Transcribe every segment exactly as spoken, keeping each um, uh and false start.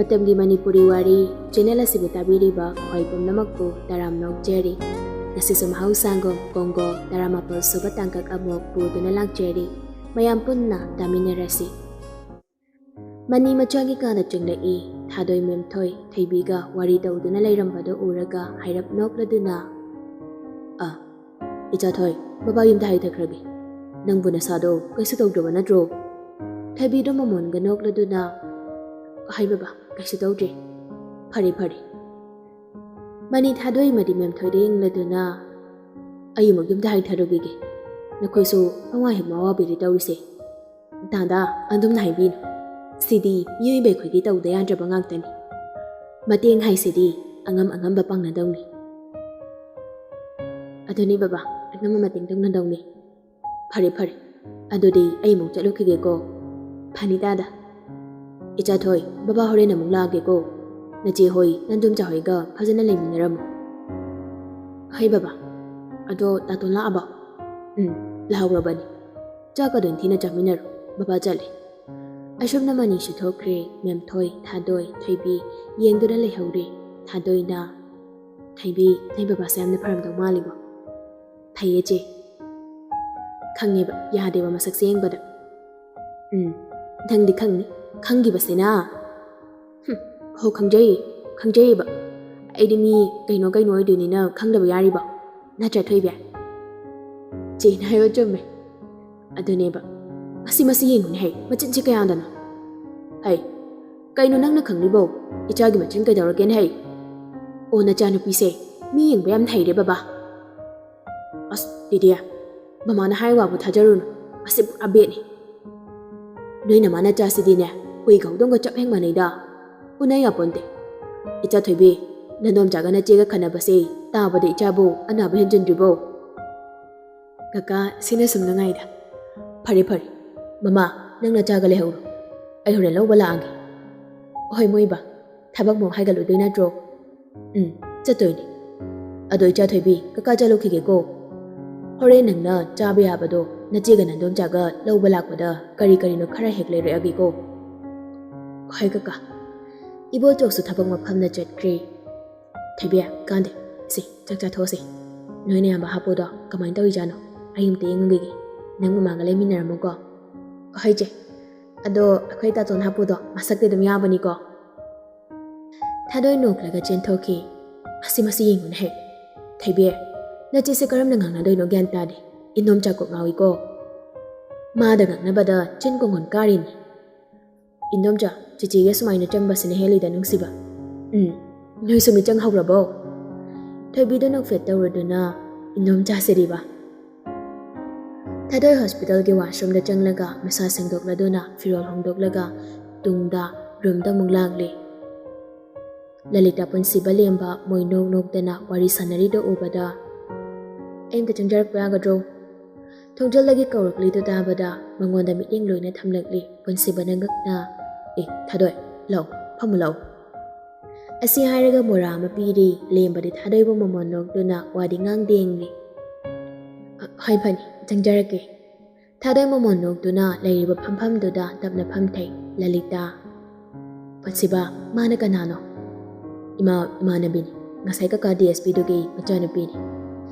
ꯃꯇꯝꯒꯤ ꯃꯅꯤꯄꯨꯔꯤ ꯋꯥꯔꯤ ꯆꯦꯅꯦꯜ ꯑꯁꯤꯕꯨ ꯇꯥꯕꯤꯔꯤꯕ ꯈ꯭ꯋꯥꯏ ꯄꯨꯝꯅꯃꯛꯄꯨ ꯇꯔꯥꯝꯅ ꯑꯣꯛꯆꯔꯤ꯫ ꯉꯁꯤꯁꯨ ꯃꯍꯧꯁꯥꯒꯨꯝ ꯀꯣꯡꯒꯣ ꯇꯔꯥꯃꯥꯄꯜ ꯁꯨꯕ ꯇꯥꯡꯀꯛ ꯑꯃꯨꯛ ꯄꯨꯗꯨꯅ ꯂꯥꯛꯆꯔꯤ꯫ ꯃꯌꯥꯝ ꯄꯨꯟꯅ ꯇꯥꯃꯤꯟꯅꯔꯁꯤ꯫ ꯃꯅꯤ ꯃꯆꯥꯒꯤ ꯀꯥꯗ ꯆꯪꯂꯛꯏ꯫ ꯊꯥꯗꯣꯏ ꯃꯦꯝꯊꯣꯏ ꯊꯣꯏꯕꯤꯒ ꯋꯥꯔꯤ ꯇꯧꯗꯨꯅ ꯂꯩꯔꯝꯕꯗꯨ ꯎꯔꯒ ꯍꯥꯏꯔꯞ ꯅꯣꯛꯂꯗꯨꯅ, "ꯑ, ꯏꯆꯥꯊꯣꯏ, ꯕꯕꯥ ꯌꯨꯝꯗ ꯍꯥꯏꯊꯈ꯭ꯔꯒꯦ꯫ ꯅꯪꯕꯨ ꯅꯁꯥꯗꯣ ꯀꯩꯁꯨ ꯇꯧꯗ꯭ꯔꯕ ꯅꯠꯇ꯭ꯔꯣ?" ꯊꯣꯏꯕꯤꯗꯣ ꯃꯃꯣꯟꯒ ꯅꯣꯛꯂꯗꯨꯅ, "ꯍꯣꯏ ꯕꯕꯥ, ꯀꯩꯁꯨ ꯇꯧꯗ꯭ꯔꯦ꯫ ꯐꯔꯦ, ꯐꯔꯦ꯫" ꯃꯅꯤ ꯊꯥꯗꯣꯏ ꯑꯃꯗꯤ ꯃꯦꯝꯊꯣꯏꯗ ꯌꯦꯡꯂꯗꯨꯅ, "ꯑꯩ ꯑꯃꯨꯛ ꯌꯨꯝꯗ ꯍꯥꯏꯊꯔꯨꯈꯤꯒꯦ꯫ ꯅꯈꯣꯏꯁꯨ ꯄꯪꯋꯥ ꯍꯦꯛ ꯃꯋꯥꯕꯤꯔꯤ ꯇꯧꯔꯤꯁꯦ꯫ ꯗꯥꯗꯥ, ꯑꯗꯨꯝꯅ ꯍꯥꯏꯕꯤꯅꯨ꯫ ꯁꯤꯗꯤ ꯃꯤꯑꯣꯏꯕ ꯑꯩꯈꯣꯏꯒꯤ ꯇꯧꯗ ꯌꯥꯗ꯭ꯔꯕ ꯉꯥꯛꯇꯅꯤ꯫ ꯃꯇꯦꯡ ꯍꯥꯏꯁꯤꯗꯤ ꯑꯉꯝ ꯑꯉꯝꯕ ꯄꯥꯡꯅꯗꯧꯅꯤ꯫" "ꯑꯗꯨꯅꯤ ꯕꯕꯥ, ꯑꯉꯝꯕ ꯃꯇꯦꯡ ꯇꯧꯅꯗꯧꯅꯤ꯫" "ꯐꯔꯦ, ꯐꯔꯦ꯫ ꯑꯗꯨꯗꯤ ꯑꯩ ꯑꯃꯨꯛ ꯆꯠꯂꯨꯈꯤꯒꯦꯀꯣ꯫" "ꯐꯅꯤ ꯗꯥꯗꯥ꯫" "ꯏꯆꯥꯊꯣꯏ, ꯕꯕꯥ ꯍꯣꯔꯦꯟ ꯑꯃꯨꯛ ꯂꯥꯛꯑꯒꯦꯀꯣ꯫ ꯅꯆꯦ ꯍꯣꯏ, ꯅꯟꯗꯣꯝꯆꯥ ꯍꯣꯏꯒ ꯐꯖꯅ ꯂꯩꯃꯤꯟꯅꯔꯝꯃꯨ꯫" "ꯍꯣꯏ ꯕꯕꯥ꯫ ꯑꯗꯣ ꯇꯥꯇꯣꯟ ꯂꯥꯛꯑꯕꯣ?" "ꯎꯝ, ꯂꯥꯛꯍꯧꯔꯕꯅꯤ꯫ ꯆꯥꯛ ꯑꯗꯨ ꯅꯤꯡꯊꯤꯅ ꯆꯥꯃꯤꯟꯅꯔꯣ꯫ ꯕꯕꯥ ꯆꯠꯂꯦ꯫" ꯑꯁꯨꯝꯅ ꯃꯅꯤꯁꯨ ꯊꯣꯛꯈ꯭ꯔꯦ꯫ ꯃꯦꯝꯊꯣꯏ, ꯊꯥꯗꯣꯏ, ꯊꯣꯏꯕꯤ ꯌꯦꯡꯗꯨꯅ ꯂꯩꯍꯧꯔꯦ꯫ ꯊꯥꯗꯣꯏꯅ, "ꯊꯣꯏꯕꯤ, ꯅꯣꯏ ꯕꯕꯥꯁꯦ ꯌꯥꯝꯅ ꯐꯔꯝꯗꯧ ꯃꯥꯜꯂꯤꯕꯣ?" "ꯐꯩꯌꯦ ꯆꯦ꯫ ꯈꯪꯉꯦꯕ, ꯌꯥꯗꯦꯕ ꯃꯁꯛꯁꯦ ꯌꯦꯡꯕꯗ꯫" "ꯎꯝ, ꯅꯪꯗꯤ ꯈꯪꯅꯤ, ꯈꯪꯈꯤꯕꯁꯤꯅ꯫" "ꯍꯨꯝ, ꯍꯣ, ꯈꯪꯖꯩꯌꯦ, ꯈꯪꯖꯩꯌꯦꯕ꯫ ꯑꯩꯗꯤ ꯃꯤ ꯀꯩꯅꯣ ꯀꯩꯅꯣ ꯑꯣꯏꯗꯣꯏꯅꯤꯅ ꯈꯪꯗꯕ ꯌꯥꯔꯤꯕꯣ? ꯅꯠꯇ꯭ꯔꯥ ꯊꯣꯏꯕꯤ?" "ꯆꯦꯅ ꯍꯥꯏꯕ ꯆꯨꯝꯃꯦ꯫ ꯑꯗꯨꯅꯦꯕ꯫ ꯃꯁꯤ, ꯃꯁꯤ ꯌꯦꯡꯉꯨꯅꯦ ꯍꯩ, ꯃꯆꯤꯟꯁꯤ ꯀꯌꯥꯗꯅꯣ? ꯍꯩ, ꯀꯩꯅꯣ ꯅꯪꯅ ꯈꯪꯂꯤꯕꯣ? ꯏꯆꯥꯒꯤ ꯃꯆꯤꯟ ꯀꯩꯗꯧꯔꯒꯦꯅ ꯍꯩ? ꯑꯣ, ꯅꯆꯥꯅꯨꯄꯤꯁꯦ ꯃꯤ ꯌꯦꯡꯕ ꯌꯥꯝ ꯍꯩꯔꯦ ꯕꯕꯥ꯫" "ꯑꯁ, ꯗꯤꯗꯤ, ꯃꯃꯥꯅ ꯍꯥꯏ ꯋꯥꯕꯨ ꯊꯥꯖꯔꯨꯅꯨ꯫ ꯃꯁꯤ ꯄꯨꯔꯥ ꯕꯦꯠꯅꯤ꯫ ꯅꯣꯏ ꯅꯃꯥ ꯅꯆꯥꯁꯤꯗꯤꯅꯦ, ꯍꯨꯏꯒ ꯍꯧꯗꯣꯡꯒ ꯆꯞ ꯍꯦꯛ ꯃꯥꯟꯅꯩꯗ꯫ ꯎꯅ ꯌꯥꯄꯣꯟꯇꯦ꯫ ꯏꯆꯥ ꯊꯣꯏꯕꯤ, ꯅꯅꯣꯝꯆꯥꯒ ꯅꯆꯦꯒ ꯈꯟꯅꯕꯁꯦ ꯇꯥꯕꯗ ꯏꯆꯥꯕꯨ ꯑꯅꯥꯕ ꯍꯦꯟꯖꯤꯟꯗ꯭ꯔꯤꯕꯣ?" "ꯀꯀꯥ, ꯁꯤꯅ ꯁꯨꯝ ꯅꯨꯡꯉꯥꯏꯗ꯫ ꯐꯔꯦ, ꯐꯔꯦ꯫ ꯃꯃꯥ, ꯅꯪ ꯅꯆꯥꯒ ꯂꯩꯍꯧꯔꯣ꯫ ꯑꯩ ꯍꯣꯔꯦꯟ ꯂꯧꯕ ꯂꯥꯛꯑꯒꯦ꯫" "ꯍꯣꯏ, ꯃꯣꯏꯕ꯫ ꯊꯕꯛ ꯑꯃꯨꯛ ꯍꯥꯏꯒꯠꯂꯨꯗꯣꯏ ꯅꯠꯇ꯭ꯔꯣ?" "ꯎꯝ, ꯆꯠꯇꯣꯏꯅꯦ꯫ ꯑꯗꯣ ꯏꯆꯥ ꯊꯣꯏꯕꯤ, ꯀꯀꯥ ꯆꯠꯂꯨꯈꯤꯒꯦꯀꯣ꯫ ꯍꯣꯔꯦꯟ ꯅꯪꯅ ꯆꯥꯕ ꯌꯥꯕꯗꯣ ꯅꯆꯦꯒ ꯅꯟꯗꯣꯝꯆꯥꯒ ꯂꯧꯕ ꯂꯥꯛꯄꯗ ꯀꯔꯤ ꯀꯔꯤꯅꯣ ꯈꯔ ꯍꯦꯛ ꯂꯩꯔꯛꯑꯒꯦꯀꯣ꯫" "ꯍꯣꯏ ꯀꯀꯥ꯫" ꯏꯕꯣꯆꯧꯁꯨ ꯊꯕꯛ ꯃꯐꯝꯗ ꯆꯠꯈ꯭ꯔꯦ꯫ "ꯊꯣꯏꯕꯤ, ꯀꯥꯟꯗꯦ, ꯁꯤ ꯆꯥꯛ ꯆꯥꯊꯣꯛꯑꯁꯤ꯫ ꯅꯣꯏ ꯅꯌꯥꯝꯕ ꯍꯥꯄꯨꯗꯣ ꯀꯃꯥꯏꯅ ꯇꯧꯔꯤꯖꯥꯠꯅꯣ? ꯑꯩ ꯑꯝꯇ ꯌꯦꯡꯉꯨꯈꯤꯒꯦ꯫ ꯅꯪ ꯃꯃꯥꯒ ꯂꯩꯃꯤꯟꯅꯔꯝꯃꯨꯀꯣ꯫" "ꯍꯣꯏ ꯆꯦ꯫ ꯑꯗꯣ ꯑꯩꯈꯣꯏ ꯇꯥꯇꯣꯟ ꯍꯥꯄꯨꯗꯣ ꯃꯁꯛꯇꯤ ꯑꯗꯨꯝ ꯌꯥꯕꯅꯤꯀꯣ?" ꯊꯥꯗꯣꯏ ꯅꯣꯛꯂꯒ ꯆꯦꯟꯊꯣꯛꯈꯤ꯫ "ꯃꯁꯤ, ꯃꯁꯤ ꯌꯦꯡꯉꯨꯅꯦꯍꯦ꯫ ꯊꯣꯏꯕꯤ, ꯅꯆꯦꯁꯦ ꯀꯔꯝꯅ ꯉꯥꯡꯅꯗꯣꯏꯅꯣ ꯒ꯭ꯌꯥꯟ ꯇꯥꯗꯦ꯫ ꯏꯟꯗꯣꯝꯆꯥ ꯀꯣꯛ ꯉꯥꯎꯏꯀꯣ꯫ ꯃꯥꯗ ꯉꯥꯡꯅꯕꯗ ꯆꯤꯟ ꯀꯣꯡꯒꯣꯟ ꯀꯥꯔꯤꯅꯤ꯫ ꯏꯟꯗꯣꯝꯆꯥ, ꯆꯤꯆꯦꯒ ꯁꯨꯃꯥꯏꯅ ꯆꯪꯕꯁꯤꯅ ꯍꯦꯜꯂꯤꯗ ꯅꯨꯡꯁꯤꯕ꯫ ꯎꯝ, ꯅꯣꯏꯁꯨ ꯃꯤꯆꯪ ꯍꯧꯔꯕꯣ?" ꯊꯣꯏꯕꯤꯗ ꯅꯣꯛꯐꯦꯠ ꯇꯧꯔꯗꯨꯅ ꯏꯟꯗꯣꯝꯆꯥ ꯁꯤꯗꯤꯕ꯫ ꯊꯥꯗꯣꯏ ꯍꯣꯁꯄꯤꯇꯥꯜꯒꯤ ꯋꯥꯁꯔꯨꯝꯗ ꯆꯪꯂꯒ ꯃꯁꯥ ꯁꯦꯡꯗꯣꯛꯂꯗꯨꯅ ꯐꯤꯔꯣꯜ ꯍꯣꯡꯗꯣꯛꯂꯒ ꯇꯨꯡꯗ ꯔꯨꯝꯗ ꯑꯃꯨꯛ ꯂꯥꯛꯂꯦ꯫ ꯂꯂꯤꯇꯥ, ꯄꯨꯟꯁꯤꯕ, ꯂꯦꯝꯕ ꯃꯣꯏ ꯅꯣꯛ ꯅꯣꯛꯇꯅ ꯋꯥꯔꯤ ꯁꯥꯟꯅꯔꯤꯗꯣ ꯎꯕꯗ, "ꯑꯩ ꯑꯝꯇ ꯆꯪꯖꯔꯛꯄ ꯌꯥꯒꯗ꯭ꯔꯣ?" ꯊꯣꯡꯖꯜꯗꯒꯤ ꯀꯧꯔꯛꯂꯤꯗꯨ ꯇꯥꯕꯗ ꯃꯉꯣꯟꯗ ꯃꯤꯠꯌꯦꯡ ꯂꯣꯏꯅ ꯊꯝꯂꯛꯂꯤ꯫ ꯄꯨꯟꯁꯤꯕꯅ ꯉꯛꯅ, "ꯑꯦ, ꯊꯥꯗꯣꯏ, ꯂꯥꯛꯑꯣ, ꯐꯝꯃꯨ ꯂꯥꯛꯑꯣ꯫" ꯑꯁꯤ ꯍꯥꯏꯔꯒ ꯃꯣꯔꯥ ꯑꯃ ꯄꯤꯔꯤ꯫ ꯂꯦꯝꯕꯗꯤ ꯊꯥꯗꯣꯏꯕꯨ ꯃꯃꯣꯟ ꯅꯣꯛꯇꯨꯅ ꯋꯥꯗꯤ ꯉꯥꯡꯗꯦ ꯌꯦꯡꯂꯤ꯫ "ꯍꯣꯏ ꯐꯅꯤ, ꯆꯪꯖꯔꯛꯀꯦ꯫" ꯊꯥꯗꯣꯏ ꯃꯃꯣꯟ ꯅꯣꯛꯇꯨꯅ ꯂꯩꯔꯤꯕ ꯐꯝꯐꯝꯗꯨꯗ ꯇꯞꯅ ꯐꯝꯊꯩ꯫ ꯂꯂꯤꯇꯥ, "ꯄꯨꯟꯁꯤꯕ, ꯃꯥꯅ ꯀꯅꯥꯅꯣ?" "ꯏꯃꯥ, ꯏꯃꯥꯟꯅꯕꯤꯅꯤ꯫ ꯉꯁꯥꯏ ꯀꯀꯥ ꯗꯤ ꯑꯦꯁ ꯄꯤꯗꯨꯒꯤ ꯃꯆꯥꯅꯨꯄꯤꯅꯤ꯫"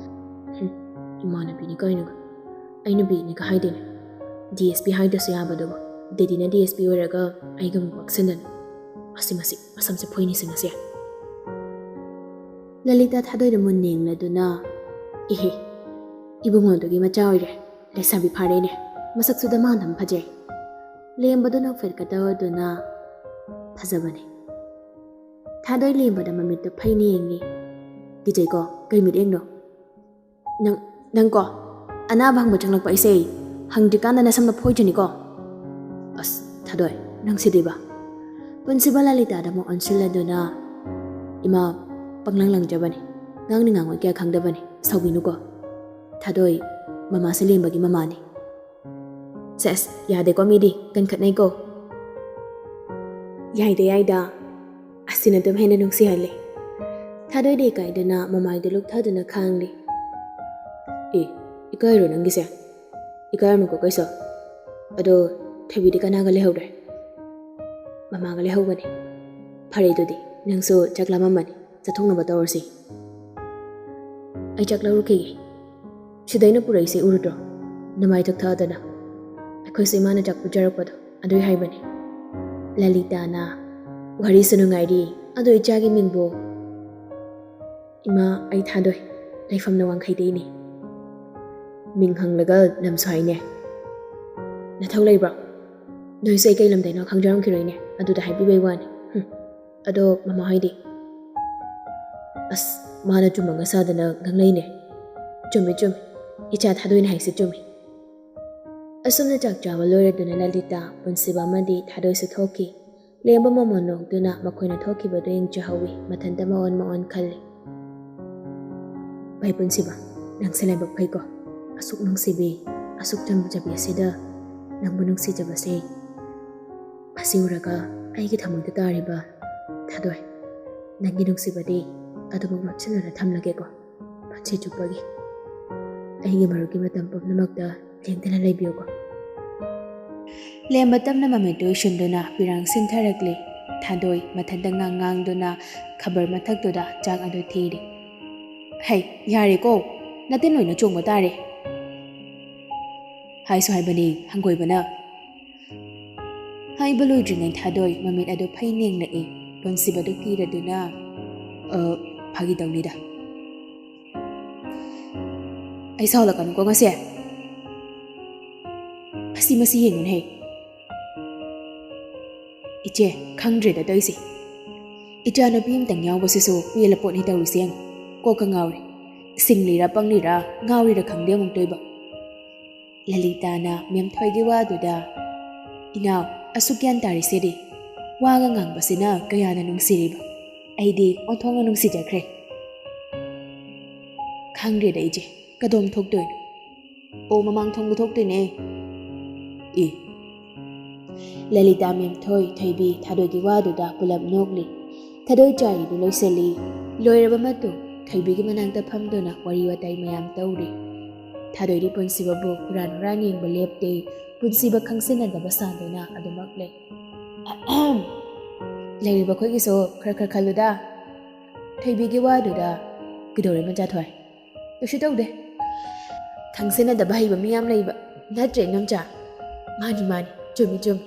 "ꯍꯨꯝ, ꯏꯃꯥꯟꯅꯕꯤꯅꯤ ꯀꯥꯏꯅꯒ꯫ ꯑꯩ ꯅꯨꯄꯤꯅꯤꯒ ꯍꯥꯏꯗꯦꯅꯦ꯫ ꯗꯤ ꯑꯦꯁ ꯄꯤ ꯍꯥꯏꯗ꯭ꯔꯁꯨ ꯌꯥꯕꯗꯨꯕꯨ꯫ ꯗꯦꯗꯤꯅ ꯗꯤ ꯑꯦꯁ ꯄꯤ ꯑꯣꯏꯔꯒ ꯑꯩꯒ ꯑꯃꯨꯛ ꯄꯛꯁꯟꯗꯅ꯫ ꯃꯁꯤ, ꯃꯁꯤ, ꯃꯁꯝꯁꯦ ꯐꯣꯏꯅꯤꯁꯦ ꯉꯁꯤ꯫" ꯂꯂꯤꯇꯥ ꯊꯥꯗꯣꯏꯗ ꯃꯨꯟꯅ ꯌꯦꯡꯂꯗꯨꯅ, "ꯏꯍꯦ, ꯏꯕꯨꯡꯉꯣꯗꯨꯒꯤ ꯃꯆꯥ ꯑꯣꯏꯔꯦ꯫ ꯂꯩꯁꯥꯕꯤ ꯐꯥꯔꯦꯅꯦ꯫ ꯃꯁꯛꯁꯨ ꯗꯃꯥꯗꯝ ꯐꯖꯩ꯫" ꯂꯦꯝꯕꯗꯨ ꯅꯣꯛꯐꯦꯠꯀ ꯇꯧꯔꯗꯨꯅ, "ꯐꯖꯕꯅꯦ꯫" ꯊꯥꯗꯣꯏ ꯂꯦꯝꯕꯗ ꯃꯃꯤꯠꯇꯨ ꯐꯩꯅ ꯌꯦꯡꯉꯤ꯫ "ꯀꯤꯖꯩꯀꯣ, ꯀꯩ ꯃꯤꯠꯌꯦꯡꯅꯣ?" "ꯅꯪ, ꯅꯪꯀꯣ, ꯑꯅꯥꯕ ꯍꯪꯕ ꯆꯪꯂꯛꯄ ꯑꯩꯁꯦ ꯍꯪꯗ꯭ꯔꯤꯀꯥꯟꯗ ꯅꯁꯝꯅ ꯐꯣꯏꯗ꯭ꯔꯤꯅꯤꯀꯣ꯫" "ꯑꯁ, ꯊꯥꯗꯣꯏ, ꯅꯪ ꯁꯤꯗꯤꯕ꯫" ꯄꯨꯟꯁꯤꯕ ꯂꯂꯤꯇꯥꯗ ꯑꯃꯨꯛ ꯑꯣꯟꯁꯤꯜꯂꯗꯨꯅ, "ꯏꯃꯥ, ꯄꯪꯂꯪ ꯂꯪꯖꯕꯅꯤ꯫ ꯉꯥꯡꯅꯤ ꯉꯥꯡꯉꯣꯏ ꯀꯌꯥ ꯈꯪꯗꯕꯅꯤ꯫ ꯁꯥꯎꯕꯤꯅꯨꯀꯣ꯫ ꯊꯥꯗꯣꯏ, ꯃꯃꯥꯁꯦ ꯂꯦꯝꯕꯒꯤ ꯃꯃꯥꯅꯤ꯫" "ꯁꯦꯁ, ꯌꯥꯗꯦꯀꯣ ꯃꯤꯗꯤ, ꯀꯟꯈꯠꯅꯩꯀꯣ꯫" "ꯌꯥꯏꯗ, ꯌꯥꯏꯗ꯫ ꯑꯁꯤꯅ ꯑꯗꯨꯝ ꯍꯦꯟꯅ ꯅꯨꯡꯁꯤꯍꯜꯂꯤ꯫" ꯊꯥꯗꯣꯏꯗꯤ ꯏꯀꯥꯏꯗꯅ ꯃꯃꯥꯏꯗꯨ ꯂꯨꯞꯊꯗꯨꯅ ꯈꯥꯡꯂꯤ꯫ "ꯑꯦ, ꯏꯀꯥꯏꯔꯣ ꯅꯪꯒꯤꯁꯦ? ꯏꯀꯥꯏꯔꯅꯨꯀꯣ ꯀꯩꯁꯨ꯫ ꯑꯗꯣ ꯊꯣꯏꯕꯤꯗꯤ ꯀꯅꯥꯒ ꯂꯩꯍꯧꯔꯦ?" "ꯃꯃꯥꯒ ꯂꯩꯍꯧꯕꯅꯦ꯫" "ꯐꯔꯦ, ꯑꯗꯨꯗꯤ ꯅꯪꯁꯨ ꯆꯥꯛ ꯂꯥꯝꯃꯝꯃꯅꯤ, ꯆꯠꯊꯣꯛꯅꯕ ꯇꯧꯔꯁꯤ꯫ ꯑꯩ ꯆꯥꯛ ꯂꯧꯔꯨꯈꯤꯒꯦ꯫ ꯁꯤꯗ ꯑꯩꯅ ꯄꯨꯔꯛꯏꯁꯦ ꯎꯔꯨꯗ꯭ꯔꯣ? ꯅꯃꯥꯏ ꯊꯛꯊꯗꯅ꯫ ꯑꯩꯈꯣꯏꯁꯨ ꯏꯃꯥꯅ ꯆꯥꯛ ꯄꯤꯖꯔꯛꯄꯗꯣ ꯑꯗꯨꯏ ꯍꯥꯏꯕꯅꯤ꯫" ꯂꯂꯤꯇꯥꯅ, "ꯋꯥꯔꯤꯁꯨ ꯅꯨꯡꯉꯥꯏꯔꯤ, ꯑꯗꯣ ꯏꯆꯥꯒꯤ ꯃꯤꯡꯕꯨ?" "ꯏꯃꯥ, ꯑꯩ ꯊꯥꯗꯣꯏ꯫ ꯂꯩꯐꯝꯅ ꯋꯥꯡꯈꯩꯗꯩꯅꯤ꯫" "ꯃꯤꯡ ꯍꯪꯂꯒ ꯂꯝꯁꯨ ꯍꯥꯏꯅꯦ꯫ ꯅꯊꯧ ꯂꯩꯕ꯭ꯔꯣ? ꯅꯣꯏꯁꯨ ꯑꯩ ꯀꯩ ꯂꯝꯗꯩꯅꯣ ꯈꯪꯖꯔꯝꯈꯤꯔꯣꯏꯅꯦ, ꯑꯗꯨꯗ ꯍꯥꯏꯕꯤꯕꯩ ꯋꯥꯅꯤ꯫ ꯍꯨꯝ꯫ ꯑꯗꯣ ꯃꯃꯥ ꯍꯣꯏꯗꯤ?" "ꯑꯁ, ꯃꯥꯅ ꯆꯨꯝꯃꯒ ꯁꯥꯗꯅ ꯉꯥꯡꯂꯩꯅꯦ꯫" "ꯆꯨꯝꯃꯤ, ꯆꯨꯝꯃꯤ꯫ ꯏꯆꯥ ꯊꯥꯗꯣꯏꯅꯦ ꯍꯥꯏꯁꯦ ꯆꯨꯝꯃꯤ꯫" ꯑꯁꯨꯝꯅ ꯆꯥꯛ ꯆꯥꯕ ꯂꯣꯏꯔꯗꯨꯅ ꯂꯂꯤꯇꯥ, ꯄꯨꯟꯁꯤꯕ ꯑꯃꯗꯤ ꯊꯥꯗꯣꯏꯁꯨ ꯊꯣꯛꯈꯤ꯫ ꯂꯦꯝꯕ ꯃꯃꯣꯟ ꯅꯣꯛꯇꯨꯅ ꯃꯈꯣꯏꯅ ꯊꯣꯛꯈꯤꯕꯗꯨ ꯌꯦꯡꯖꯍꯧꯏ꯫ ꯃꯊꯟꯇ ꯃꯑꯣꯟ ꯃꯑꯣꯟ ꯈꯜꯂꯤ꯫ "ꯚꯥꯏ ꯄꯨꯟꯁꯤꯕ, ꯅꯪꯁꯦ ꯂꯥꯏꯕꯛ ꯐꯩꯀꯣ꯫ ꯑꯁꯨꯛ ꯅꯨꯡꯁꯤꯕꯤ, ꯑꯁꯨꯛ ꯆꯝꯖꯕꯤ ꯑꯁꯤꯗ ꯅꯪꯕꯨ ꯅꯨꯡꯁꯤꯖꯕꯁꯦ꯫ ꯃꯁꯤ ꯎꯔꯒ ꯑꯩꯒꯤ ꯊꯃꯣꯏꯗ ꯇꯥꯔꯤꯕ ꯊꯥꯗꯣꯏ, ꯅꯪꯒꯤ ꯅꯨꯡꯁꯤꯕꯗꯤ ꯑꯗꯨꯃꯛ ꯂꯣꯠꯁꯤꯟꯅꯅ ꯊꯝꯂꯒꯦꯀꯣ꯫ ꯄꯨꯟꯁꯤ ꯆꯨꯞꯄꯒꯤ ꯑꯩꯒꯤ ꯃꯔꯨꯞꯀꯤ ꯃꯇꯝ ꯄꯨꯝꯅꯃꯛꯇ ꯂꯦꯡꯗꯅ ꯂꯩꯕꯤꯌꯨꯀꯣ꯫" ꯂꯦꯝꯕ ꯇꯞꯅ ꯃꯃꯤꯠ ꯎꯏꯁꯤꯟꯗꯨꯅ ꯄꯤꯔꯥꯡ ꯁꯤꯟꯊꯔꯛꯂꯤ꯫ ꯊꯥꯗꯣꯏ ꯃꯊꯟꯇ ꯉꯥꯡ ꯉꯥꯡꯗꯨꯅ ꯈꯕꯔ ꯃꯊꯛꯇꯨꯗ ꯆꯥꯛ ꯑꯗꯨ ꯊꯤꯔꯤ꯫ "ꯍꯩ, ꯌꯥꯔꯦꯀꯣ, ꯅꯇꯤꯟ ꯂꯣꯏꯅ ꯆꯣꯡꯕ ꯇꯥꯔꯦ꯫" "ꯍꯥꯏꯁꯨ ꯍꯥꯏꯕꯅꯤ ꯍꯪꯒꯣꯏꯕꯅ꯫" ꯍꯥꯏꯕ ꯂꯣꯏꯗ꯭ꯔꯤꯉꯩ ꯊꯥꯗꯣꯏ ꯃꯃꯤꯠ ꯑꯗꯨ ꯐꯩ ꯌꯦꯡꯂꯛꯏ꯫ ꯄꯨꯟꯁꯤꯕꯗꯨ ꯀꯤꯔꯗꯨꯅ, "ꯑ, ꯐꯥꯒꯤ ꯇꯧꯅꯤꯗ꯫ ꯑꯩ ꯁꯥꯎꯍꯜꯂꯛꯀꯅꯨꯀꯣ ꯉꯁꯤ꯫ ꯃꯁꯤ, ꯃꯁꯤ ꯌꯦꯡꯉꯨꯅꯦ꯫ ꯏꯆꯦ, ꯈꯪꯗ꯭ꯔꯦꯗ ꯇꯧꯔꯤꯁꯦ꯫ ꯏꯆꯥꯅꯨꯄꯤ ꯑꯃꯇꯪ ꯌꯥꯎꯕꯁꯤꯁꯨ ꯄꯦꯜꯂ ꯄꯣꯠꯅꯤ ꯇꯧꯔꯤꯁꯦ ꯌꯦꯡꯉꯨ꯫ ꯀꯣꯛꯀ ꯉꯥꯎꯔꯦ꯫ ꯁꯤꯡꯂꯤꯔ ꯄꯪꯂꯤꯔ ꯉꯥꯎꯔꯤꯔ ꯈꯪꯗꯦ ꯑꯃꯨꯛꯇꯣꯏꯕ꯫" ꯂꯂꯤꯇꯥꯅ ꯃꯦꯝꯊꯣꯏꯒꯤ ꯋꯥꯗꯨꯗ, "ꯏꯅꯥꯎ, ꯑꯁꯨꯛ ꯒ꯭ꯌꯥꯟ ꯇꯥꯔꯤꯁꯤꯗꯤ꯫ ꯋꯥꯒ ꯉꯥꯡꯕꯁꯤꯅ ꯀꯌꯥꯅ ꯅꯨꯡꯁꯤꯔꯤꯕ꯫ ꯑꯩꯗꯤ ꯑꯣꯟꯊꯣꯛꯅ ꯅꯨꯡꯁꯤꯖꯈ꯭ꯔꯦ꯫" "ꯈꯪꯗ꯭ꯔꯦꯗ ꯏꯆꯦ, ꯀꯗꯣꯝ ꯊꯣꯛꯇꯣꯏꯅꯣ?" "ꯑꯣ, ꯃꯃꯥꯡ ꯊꯣꯡꯗ ꯊꯣꯛꯇꯣꯏꯅꯦ꯫" "ꯑꯦ꯫" ꯂꯂꯤꯇꯥ, ꯃꯦꯝꯊꯣꯏ, ꯊꯣꯏꯕꯤ, ꯊꯥꯗꯣꯏꯒꯤ ꯋꯥꯗꯨꯗ ꯄꯨꯂꯞ ꯅꯣꯛꯂꯤ꯫ ꯊꯥꯗꯣꯏ ꯆꯥꯔꯤꯗꯨ ꯂꯣꯏꯁꯤꯜꯂꯤ꯫ ꯂꯣꯏꯔꯕ ꯃꯇꯨꯡ ꯊꯣꯏꯕꯤꯒꯤ ꯃꯅꯥꯛꯇ ꯐꯝꯗꯨꯅ ꯋꯥꯔꯤ ꯋꯥꯇꯥꯏ ꯃꯌꯥꯝ ꯇꯧꯔꯤ꯫ ꯊꯥꯗꯣꯏꯗꯤ ꯄꯨꯟꯁꯤꯕꯕꯨ ꯍꯨꯔꯥꯟ ꯍꯨꯔꯥꯟ ꯌꯦꯡꯕ ꯂꯦꯞꯇꯦ꯫ ꯄꯨꯟꯁꯤꯕ ꯈꯪꯁꯤꯟꯅꯗꯕ ꯁꯥꯗꯨꯅ ꯑꯗꯨꯃꯛ ꯂꯩ꯫ "ꯑꯍꯝ!" ꯂꯩꯔꯤꯕ ꯑꯩꯈꯣꯏꯒꯤꯁꯨ ꯈꯔ ꯈꯔ ꯈꯜꯂꯨꯗ꯫ ꯊꯣꯏꯕꯤꯒꯤ ꯋꯥꯗꯨꯗ ꯀꯩꯗꯧꯔꯦ ꯃꯆꯥꯊꯣꯏ? ꯀꯩꯁꯨ ꯇꯧꯗꯦ꯫ ꯈꯪꯁꯤꯟꯅꯗꯕ ꯍꯩꯕ ꯃꯤ ꯌꯥꯝ ꯂꯩꯕ ꯅꯠꯇ꯭ꯔꯦ ꯏꯅꯝꯆꯥ? ꯃꯥꯅꯤ ꯃꯥꯅꯤ, ꯆꯨꯝꯃꯤ ꯆꯨꯝꯃꯤ꯫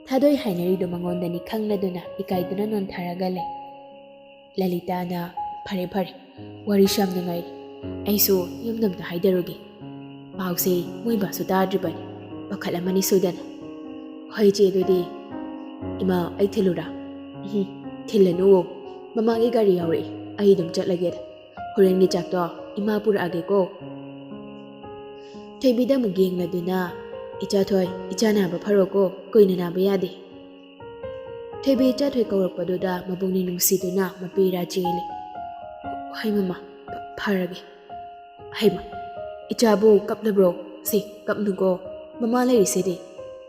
ꯊꯥꯗꯣꯏ ꯍꯥꯏꯅꯔꯤꯗꯨ ꯃꯉꯣꯟꯗꯅꯤ ꯈꯪꯂꯗꯨꯅ ꯏꯀꯥꯏꯗꯨꯅ ꯅꯣꯟꯊꯔꯒ ꯂꯩ꯫ ꯂꯂꯤꯇꯥꯅ, "ꯐꯔꯦ ꯐꯔꯦ, ꯋꯥꯔꯤꯁꯨ ꯌꯥꯝ ꯅꯨꯡꯉꯥꯏꯔꯤ꯫ ꯑꯩꯁꯨ ꯌꯨꯝꯗ ꯑꯝꯇ ꯍꯥꯏꯗꯔꯨꯒꯦ꯫ ꯄꯥꯎꯁꯦ ꯃꯣꯏ ꯕꯥꯁꯨ ꯇꯥꯗ꯭ꯔꯤꯕꯅꯤ, ꯄꯥꯈꯠꯂꯝꯃꯅꯤ ꯁꯣꯏꯗꯅ꯫ ꯍꯣꯏ ꯏꯆꯦ, ꯑꯗꯨꯗꯤ ꯏꯃꯥ, ꯑꯩ ꯊꯤꯜꯂꯨꯔꯥ?" "ꯎꯝ, ꯊꯤꯜꯂꯅꯨꯋꯣ꯫ ꯃꯃꯥꯒꯤ ꯒꯥꯔꯤ ꯌꯥꯎꯔꯛꯏ, ꯑꯩ ꯑꯗꯨꯝ ꯆꯠꯂꯒꯦꯗ꯫ ꯍꯣꯔꯦꯟꯒꯤ ꯆꯥꯛꯇꯣ ꯏꯃꯥ ꯄꯨꯔꯛꯑꯒꯦꯀꯣ?" ꯊꯣꯏꯕꯤꯗ ꯑꯃꯨꯛ ꯌꯦꯡꯂꯗꯨꯅ, "ꯏꯆꯥꯊꯣꯏ, ꯏꯆꯥ ꯅꯥꯕ ꯐꯔꯣꯀꯣ, ꯀꯨꯏꯅ ꯅꯥꯕ ꯌꯥꯗꯦ꯫" ꯊꯣꯏꯕꯤ ꯏꯆꯥꯊꯣꯏ ꯀꯧꯔꯛꯄꯗꯨꯗ ꯃꯕꯨꯛꯅꯤꯡ ꯅꯨꯡꯁꯤꯗꯨꯅ ꯃꯄꯤ ꯏꯔꯥ ꯆꯦꯜꯂꯤ꯫ "ꯍꯣꯏ ꯃꯃꯥ, ꯐ-, ꯐꯔꯒꯦ꯫" "ꯍꯩꯃ, ꯏꯆꯥꯕꯨ ꯀꯞꯂꯕ꯭ꯔꯣ? ꯁꯤ, ꯀꯞꯅꯨꯀꯣ, ꯃꯃꯥ ꯂꯩꯔꯤꯁꯤꯗꯤ꯫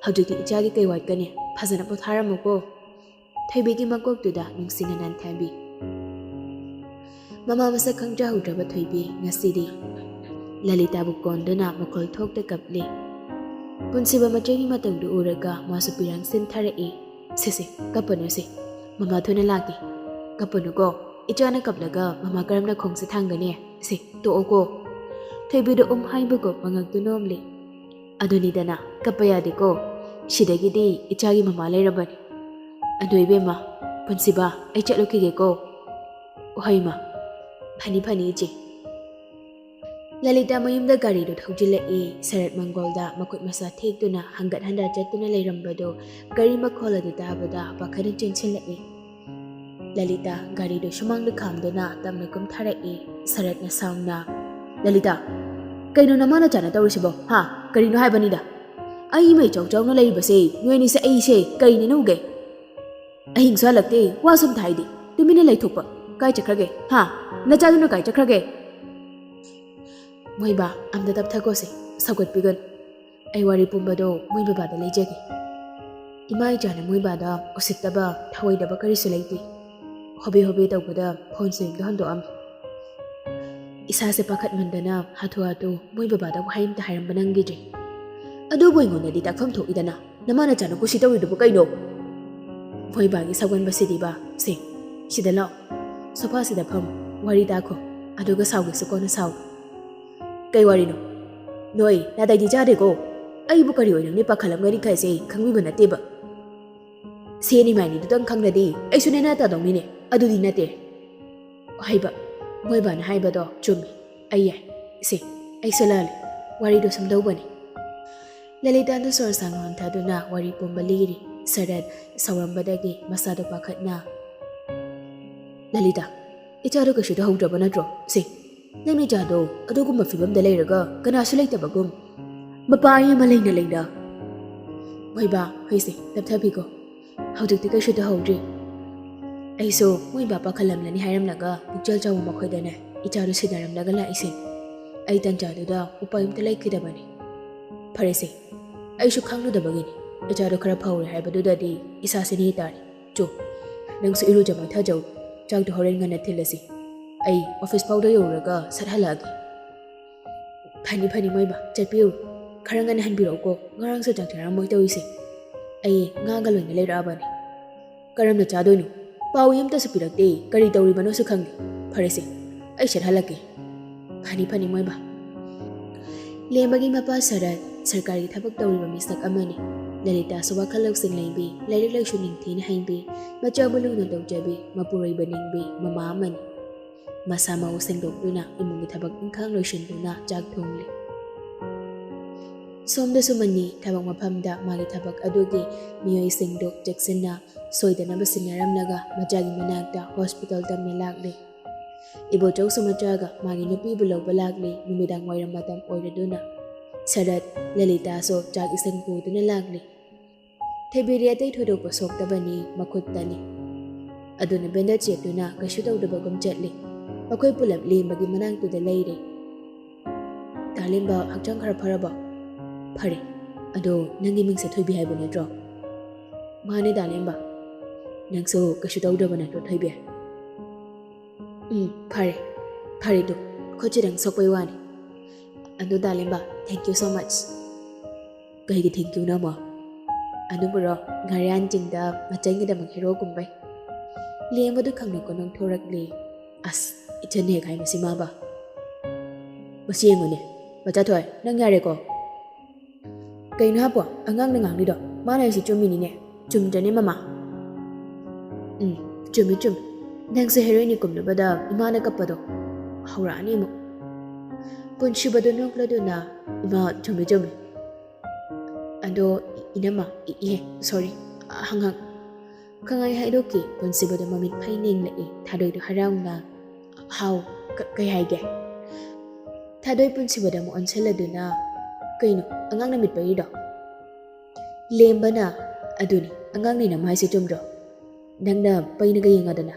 ꯍꯧꯖꯤꯛꯇꯤ ꯏꯆꯥꯒꯤ ꯀꯩ ꯋꯥꯠꯀꯅꯤ? ꯐꯖꯅ ꯄꯣꯊꯥꯔꯝꯃꯨꯀꯣ꯫" ꯊꯣꯏꯕꯤꯒꯤ ꯃꯀꯣꯛꯇꯨꯗ ꯅꯨꯡꯁꯤꯅ ꯅꯟꯊꯕꯤ꯫ ꯃꯃꯥ ꯃꯁꯛ ꯈꯪꯖꯍꯧꯗ꯭ꯔꯕ ꯊꯣꯏꯕꯤ ꯉꯁꯤꯗꯤ ꯂꯂꯤꯇꯥꯕꯨ ꯀꯣꯟꯗꯨꯅ ꯃꯈꯣꯜ ꯊꯣꯛꯇ ꯀꯞꯂꯤ꯫ ꯄꯨꯟꯁꯤꯕ ꯃꯆꯦꯒꯤ ꯃꯇꯧꯗꯨ ꯎꯔꯒ ꯃꯥꯁꯨ ꯄꯤꯔꯥꯡ ꯁꯤꯟꯊꯔꯛꯏ꯫ "ꯁꯦ ꯁꯦ, ꯀꯞꯄꯅꯨ ꯁꯦ꯫ ꯃꯃꯥ ꯊꯨꯅ ꯂꯥꯛꯀꯦ꯫ ꯀꯞꯄꯅꯨꯀꯣ꯫ ꯏꯆꯥꯅ ꯀꯞꯂꯒ ꯃꯃꯥ ꯀꯔꯝꯅ ꯈꯣꯡꯁꯦ ꯊꯥꯡꯒꯅꯤ? ꯁꯦ, ꯇꯣꯛꯑꯣꯀꯣ꯫" ꯊꯣꯏꯕꯤꯗ ꯎꯝ ꯍꯥꯏꯕꯒꯨꯝ ꯃꯉꯛꯇꯨ ꯅꯣꯝꯂꯤ꯫ "ꯑꯗꯨꯅꯤꯗꯅ, ꯀꯞꯄ ꯌꯥꯗꯦꯀꯣ꯫ ꯁꯤꯗꯒꯤꯗꯤ ꯏꯆꯥꯒꯤ ꯃꯃꯥ ꯂꯩꯔꯕꯅꯤ꯫ ꯑꯗꯨ ꯏꯕꯦꯝꯃ, ꯄꯨꯟꯁꯤꯕ, ꯑꯩ ꯆꯠꯂꯨꯈꯤꯒꯦꯀꯣ꯫" "ꯍꯣꯏ ꯏꯃꯥ꯫ ꯐꯅꯤ ꯐꯅꯤ ꯏꯆꯦ꯫" ꯂꯂꯤꯇꯥ ꯃꯌꯨꯝꯗ ꯒꯥꯔꯤꯗꯨ ꯊꯧꯖꯤꯜꯂꯛꯏ꯫ ꯁꯔꯠ ꯃꯪꯒꯣꯜꯗ ꯃꯈꯨꯠ ꯃꯁꯥ ꯊꯦꯛꯇꯨꯅ ꯍꯪꯒꯠ ꯍꯟꯗ ꯆꯠꯇꯨꯅ ꯂꯩꯔꯝꯕꯗꯨ ꯒꯥꯔꯤ ꯃꯈꯣꯜ ꯑꯗꯨ ꯇꯥꯕꯗ ꯄꯥꯈꯠꯅ ꯆꯦꯟꯁꯤꯜꯂꯛꯏ꯫ ꯂꯂꯤꯇꯥ ꯒꯥꯔꯤꯗꯨ ꯁꯨꯃꯥꯡꯗ ꯈꯥꯝꯗꯨꯅ ꯇꯞꯅ ꯀꯨꯝꯊꯔꯛꯏ꯫ ꯁꯔꯠꯅ ꯁꯥꯎꯅ, "ꯂꯂꯤꯇꯥ, ꯀꯩꯅꯣ ꯅꯃꯥ ꯅꯆꯥꯅ ꯇꯧꯔꯤꯁꯤꯕꯣ? ꯍꯥ? ꯀꯔꯤꯅꯣ ꯍꯥꯏꯕꯅꯤꯗ? ꯑꯩ ꯏꯃꯩ ꯆꯥꯎ ꯆꯥꯎꯅ ꯂꯩꯔꯤꯕꯁꯦ ꯅꯣꯏ ꯑꯅꯤꯁꯦ ꯑꯩꯁꯦ ꯀꯔꯤꯅꯦꯅ ꯎꯒꯦ? ꯑꯍꯤꯡꯁꯨ ꯍꯜꯂꯛꯇꯦ, ꯋꯥꯁꯨ ꯑꯝꯇ ꯍꯥꯏꯗꯦ, ꯇꯨꯃꯤꯟꯅ ꯂꯩꯊꯣꯛꯄ꯫ ꯀꯥꯏ ꯆꯠꯈ꯭ꯔꯒꯦ? ꯍꯥ? ꯅꯆꯥꯗꯨꯅ ꯀꯥꯏ ꯆꯠꯈ꯭ꯔꯒꯦ?" "ꯃꯣꯏꯕꯥ, ꯑꯝꯇ ꯇꯞꯊꯈꯣꯁꯦ, ꯁꯧꯒꯠꯄꯤꯒꯅꯨ꯫ ꯑꯩ ꯋꯥꯔꯤ ꯄꯨꯝꯕꯗꯣ ꯃꯣꯏ ꯕꯕꯥꯗ ꯂꯩꯖꯒꯦ꯫ ꯏꯃꯥ ꯏꯆꯥꯅ ꯃꯣꯏ ꯕꯥꯗ ꯎꯁꯤꯠꯇꯕ, ꯊꯧꯑꯣꯏꯗꯕ ꯀꯔꯤꯁꯨ ꯂꯩꯇꯦ꯫ ꯍꯣꯕꯦ ꯍꯣꯕꯦ ꯇꯧꯕꯗ ꯐꯣꯟꯁꯨ ꯌꯨꯝꯗ ꯍꯟꯗꯣꯛꯑꯝꯃꯤ꯫ ꯏꯁꯥꯁꯦ ꯄꯥꯈꯠꯃꯟꯗꯅ ꯍꯥꯊꯨ ꯍꯥꯊꯨ ꯃꯣꯏ ꯕꯕꯥꯗ ꯋꯥꯍꯩ ꯑꯝꯇ ꯍꯥꯏꯔꯝꯕ ꯅꯪꯈꯤꯗ꯭ꯔꯦ꯫ ꯑꯗꯨꯕꯨ ꯑꯩꯉꯣꯟꯗꯗꯤ ꯇꯥꯛꯐꯝ ꯊꯣꯛꯏꯗꯅ, ꯅꯃꯥ ꯅꯆꯥꯅ ꯀꯨꯁꯤ ꯇꯧꯔꯤꯗꯨꯕꯨ ꯀꯩꯅꯣ?" ꯃꯣꯏꯕꯥꯒꯤ ꯁꯧꯒꯟꯕꯁꯤꯗꯤꯕ꯫ ꯁꯦ, ꯁꯤꯗ ꯂꯥꯛꯑꯣ, ꯁꯣꯐꯥꯁꯤꯗ ꯐꯝꯃꯣ, ꯋꯥꯔꯤ ꯇꯥꯈꯣ, ꯑꯗꯨꯒ ꯁꯥꯎꯒꯦꯁꯨ ꯀꯣꯟꯅ ꯁꯥꯎ꯫ ꯀꯩ ꯋꯥꯔꯤꯅꯣ? ꯅꯣꯏ ꯅꯥꯇꯩꯗꯤ ꯆꯥꯗꯦꯀꯣ꯫ ꯑꯩꯕꯨ ꯀꯔꯤ ꯑꯣꯏꯅꯅꯦ ꯄꯥꯈꯠꯂꯝꯒꯅꯤ ꯈꯜꯂꯤꯁꯦ ꯑꯩ ꯈꯪꯕꯤꯕ ꯅꯠꯇꯦꯕ꯫ ꯁꯦ ꯅꯤꯃꯥꯏꯅꯤꯗꯨꯗꯪ ꯈꯪꯂꯗꯤ ꯑꯩꯁꯨ ꯅꯦꯅꯥ ꯇꯥꯗꯧꯅꯤꯅꯦ꯫ ꯑꯗꯨꯗꯤ ꯅꯠꯇꯦ꯫ ꯍꯩꯕ, ꯃꯣꯏꯕꯥꯅ ꯍꯥꯏꯕꯗꯣ ꯆꯨꯝꯃꯤ꯫ ꯑꯩ ꯌꯥꯏ꯫ ꯏꯁꯦ, ꯑꯩꯁꯨ ꯂꯥꯜꯂꯦ꯫ ꯋꯥꯔꯤꯗꯣ ꯁꯨꯝ ꯇꯧꯕꯅꯤ꯫ ꯂꯂꯤꯇꯥꯅ ꯁꯣꯔ ꯁꯥꯡꯅ ꯍꯣꯟꯊꯗꯨꯅ ꯋꯥꯔꯤ ꯄꯨꯝꯕ ꯂꯤꯔꯤ꯫ ꯁꯔꯠ ꯁꯥꯎꯔꯝꯕꯗꯒꯤ ꯃꯁꯥꯗꯣ ꯄꯥꯈꯠꯅ, "ꯂꯂꯤꯇꯥ, ꯏꯆꯥꯗꯣ ꯀꯩꯁꯨ ꯇꯧꯍꯧꯗ꯭ꯔꯕ ꯅꯠꯇ꯭ꯔꯣ? ꯁꯦ, ꯅꯪ ꯏꯆꯥꯗꯣ ꯑꯗꯨꯒꯨꯝꯕ ꯐꯤꯕꯝꯗ ꯂꯩꯔꯒ ꯀꯅꯥꯁꯨ ꯂꯩꯇꯕꯒꯨꯝ, ꯃꯄꯥ ꯑꯃ ꯂꯩꯅ ꯂꯩꯅ?" ꯃꯣꯏꯕꯥ, ꯍꯣꯏꯁꯦ, ꯇꯞꯊꯕꯤꯀꯣ꯫ ꯍꯧꯖꯤꯛꯇꯤ ꯀꯩꯁꯨ ꯇꯧꯍꯧꯗ꯭ꯔꯤ꯫ ꯑꯩꯁꯨ ꯃꯣꯏ ꯕꯥ ꯄꯥꯈꯠꯂꯝꯂꯅꯤ ꯍꯥꯏꯔꯝꯂꯒ ꯄꯨꯛꯆꯦꯜ ꯆꯥꯎꯕ ꯃꯈꯣꯏꯗꯅꯦ ꯏꯆꯥꯗꯨ ꯁꯤꯟꯅꯔꯝꯂꯒ ꯂꯥꯛꯏꯁꯦ꯫ ꯑꯩ ꯇꯟꯖꯥꯗꯨꯗ ꯎꯄꯥꯏ ꯑꯝꯇ ꯂꯩꯈꯤꯗꯕꯅꯤ꯫ ꯐꯔꯦꯁꯦ, ꯑꯩꯁꯨ ꯈꯪꯂꯨꯗꯕꯒꯤꯅꯤ꯫ ꯏꯆꯥꯗꯣ ꯈꯔ ꯐꯍꯧꯔꯦ ꯍꯥꯏꯕꯗꯨꯗꯗꯤ ꯏꯁꯥꯁꯦ ꯅꯦ ꯇꯥꯔꯦ꯫ ꯆꯣ, ꯅꯪꯁꯨ ꯏꯔꯨꯖ ꯃꯥꯏꯊꯖꯧ꯫ ꯆꯥꯛꯇꯣ ꯍꯣꯔꯦꯟ ꯉꯟꯅ ꯊꯤꯜꯂꯁꯤ꯫ ꯑꯩ ꯑꯣꯐꯤꯁ ꯐꯥꯎꯗ ꯌꯧꯔꯨꯔꯒ ꯁꯠ ꯍꯜꯂꯛꯑꯒꯦ꯫ ꯐꯅꯤ, ꯐꯅꯤ, ꯃꯣꯏꯕꯥ, ꯆꯠꯄꯤꯌꯨ꯫ ꯈꯔ ꯉꯟꯅ ꯍꯟꯕꯤꯔꯛꯎꯀꯣ, ꯉꯔꯥꯡꯁꯨ ꯆꯥꯛ ꯆꯥꯔꯝꯃꯣꯏ ꯇꯧꯔꯤꯁꯦ꯫ ꯑꯩ ꯉꯥꯒ ꯂꯣꯏꯅ ꯂꯩꯔꯛꯑꯕꯅꯤ꯫ ꯀꯔꯝꯅ ꯆꯥꯗꯣꯏꯅꯣ? ꯄꯥꯎ ꯑꯝꯇꯁꯨ ꯄꯤꯔꯛꯇꯦ, ꯀꯔꯤ ꯇꯧꯔꯤꯕꯅꯣꯁꯨ ꯈꯪꯗꯦ꯫ ꯐꯔꯦꯁꯦ, ꯑꯩ ꯁꯠ ꯍꯜꯂꯛꯀꯦ꯫ ꯐꯅꯤ, ꯐꯅꯤ, ꯃꯣꯏꯕꯥ꯫ ꯂꯦꯝꯕꯒꯤ ꯃꯄꯥ ꯁꯔꯠ ꯁꯔꯀꯥꯔꯒꯤ ꯊꯕꯛ ꯇꯧꯔꯤꯕ ꯃꯤꯁꯛ ꯑꯃꯅꯤ꯫ ꯂꯂꯤꯇꯥꯁꯨ ꯋꯥꯈꯜ ꯂꯧꯁꯤꯡ ꯂꯩꯕꯤ, ꯂꯥꯏꯔꯤꯛ ꯂꯥꯏꯁꯨ ꯅꯤꯡꯊꯤꯅ ꯍꯩꯕꯤ, ꯃꯆꯥꯕꯨ ꯂꯨꯅ ꯇꯧꯖꯕꯤ, ꯃꯄꯨꯔꯣꯏꯕ ꯅꯤꯡꯕꯤ ꯃꯃꯥ ꯑꯃꯅꯤ꯫ ꯃꯁꯥ ꯃꯎ ꯁꯦꯡꯗꯣꯛꯇꯨꯅ ꯏꯃꯨꯡꯒꯤ ꯊꯕꯛ ꯏꯪꯈꯥꯡ ꯂꯣꯏꯁꯤꯟꯗꯨꯅ ꯆꯥꯛ ꯊꯣꯡꯂꯤ꯫ ꯁꯣꯝꯗꯁꯨ ꯃꯅꯤ ꯊꯕꯛ ꯃꯐꯝꯗ ꯃꯥꯒꯤ ꯊꯕꯛ ꯑꯗꯨꯒꯤ ꯃꯤꯑꯣꯏꯁꯤꯡꯗꯨ ꯆꯦꯛꯁꯤꯟꯅ ꯁꯣꯏꯗꯅꯕ ꯁꯤꯟꯅꯔꯝꯂꯒ ꯃꯆꯥꯒꯤ ꯃꯅꯥꯛꯇ ꯍꯣꯁꯄꯤꯇꯥꯜ ꯇꯝꯅ ꯂꯥꯛꯂꯤ꯫ ꯏꯕꯣꯆꯧꯁꯨ ꯃꯆꯥꯒ ꯃꯥꯒꯤ ꯅꯨꯄꯤꯕꯨ ꯂꯧꯕ ꯂꯥꯛꯂꯤ꯫ ꯅꯨꯃꯤꯗꯥꯡ ꯋꯥꯏꯔꯝ ꯃꯇꯝ ꯑꯣꯏꯔꯗꯨꯅ ꯁꯔꯠ ꯂꯂꯤꯇꯥꯁꯨ ꯆꯥꯛ ꯏꯁꯤꯡ ꯄꯨꯗꯨꯅ ꯂꯥꯛꯂꯤ꯫ ꯊꯣꯏꯕꯤꯗꯤ ꯑꯇꯩ ꯊꯣꯏꯗꯣꯛꯄ ꯁꯣꯛꯇꯕꯅꯤ, ꯃꯈꯨꯠꯇꯅꯤ꯫ ꯑꯗꯨꯅ ꯕꯦꯟꯗꯦꯖ ꯌꯦꯠꯇꯨꯅ ꯀꯩꯁꯨ ꯇꯧꯗꯕꯒꯨꯝ ꯆꯠꯂꯤ꯫ ꯃꯈꯣꯏ ꯄꯨꯂꯞ ꯂꯦꯝꯕꯒꯤ ꯃꯅꯥꯛꯇꯨꯗ ꯂꯩꯔꯦ꯫ "ꯇꯥꯂꯦꯝꯕ, ꯍꯛꯆꯥꯡ ꯈꯔ ꯐꯔꯕꯣ?" "ꯐꯔꯦ꯫ ꯑꯗꯣ ꯅꯪꯒꯤ ꯃꯤꯡꯁꯦ ꯊꯣꯏꯕꯤ ꯍꯥꯏꯕ ꯅꯠꯇ꯭ꯔꯣ?" "ꯃꯥꯅꯦ, ꯇꯥꯂꯦꯝꯕ꯫ ꯅꯪꯁꯨ ꯀꯩꯁꯨ ꯇꯧꯗ꯭ꯔꯕ ꯅꯠꯇ꯭ꯔꯣ, ꯊꯣꯏꯕꯤ?" "ꯎꯝ, ꯐꯔꯦ꯫ ꯐꯔꯦꯗꯣ, ꯈꯨꯠꯁꯤꯗꯪ ꯁꯣꯛꯄꯩ ꯋꯥꯅꯤ꯫ ꯑꯗꯣ ꯇꯥꯂꯦꯝꯕ, thank you so much." "ꯀꯩꯒꯤ thank you ꯅꯣ, ꯑꯃ?" ꯑꯗꯨꯕꯨꯔꯣ, ꯉꯥꯔꯤꯌꯥꯟ ꯆꯤꯡꯗ ꯃꯆꯟꯒꯤꯗꯃꯛ ꯍꯦꯔꯣ ꯀꯨꯝꯕꯩ꯫ ꯂꯦꯝꯕꯗꯨ ꯈꯪꯅ ꯀꯣꯟ ꯅꯣꯡꯊꯣꯔꯛꯂꯦ꯫ ꯑꯁ, ꯏꯆꯟꯅꯦ ꯀꯥꯏ ꯃꯁꯤ ꯃꯥꯕ꯫ ꯃꯁꯤ ꯌꯦꯡꯉꯨꯅꯦ, ꯃꯆꯥꯊꯣꯏ, ꯅꯪ ꯌꯥꯔꯦꯀꯣ? ꯀꯩꯅꯣ ꯍꯥꯏꯄꯣ? ꯑꯉꯥꯡꯅ ꯉꯥꯡꯂꯤꯗꯣ ꯃꯥꯅ ꯍꯥꯏꯁꯤ ꯆꯨꯝꯃꯤꯅꯤꯅꯦ꯫ ꯆꯨꯝꯗ꯭ꯔꯅꯦ ꯃꯃꯥ? ꯎꯝ, ꯆꯨꯝꯃꯤ ꯆꯨꯝꯃꯤ꯫ ꯅꯪꯁꯨ ꯍꯦꯔꯣꯏꯟꯅꯤ ꯀꯨꯝꯅꯕꯗ ꯏꯃꯥꯅ ꯀꯞꯄꯗꯣ ꯍꯧꯔꯛꯑꯅꯤ ꯑꯃꯨꯛ꯫ ꯄꯨꯟꯁꯤꯕꯗꯨ ꯅꯣꯛꯂꯗꯨꯅ, ꯏꯃꯥ, ꯆꯨꯝꯃꯤ ꯆꯨꯝꯃꯤ꯫ ꯑꯗꯣ ꯏꯅꯝꯃ, ꯏ-, ꯏꯍꯦ, ꯁꯣꯔꯤ, ꯍꯪꯍꯪ꯫ ꯈꯪꯍꯥꯏ ꯍꯥꯏꯗꯣꯛꯈꯤ꯫ ꯄꯨꯟꯁꯤꯕꯗꯣ ꯃꯃꯤꯠ ꯐꯩ ꯌꯦꯡꯂꯛꯏ꯫ ꯊꯥꯗꯣꯏꯗꯣ ꯍꯔꯥꯎꯅ, ꯍꯥꯎ, ꯀ-, ꯀꯩ ꯍꯥꯏꯒꯦ? ꯊꯥꯗꯣꯏ ꯄꯨꯟꯁꯤꯕꯗ ꯑꯃꯨꯛ ꯑꯣꯟꯁꯤꯜꯂꯗꯨꯅ, ꯀꯩꯅꯣ, ꯑꯉꯥꯡꯅ ꯃꯤꯠ ꯄꯩꯔꯤꯔꯣ? ꯂꯦꯝꯕꯅ, ꯑꯗꯨꯅꯤ, ꯑꯉꯥꯡꯅꯦꯅ ꯃꯥ ꯍꯥꯏꯁꯦ ꯆꯨꯝꯗ꯭ꯔꯣ? ꯅꯪꯅ ꯄꯩꯅꯒ ꯌꯦꯡꯉꯗꯅ꯫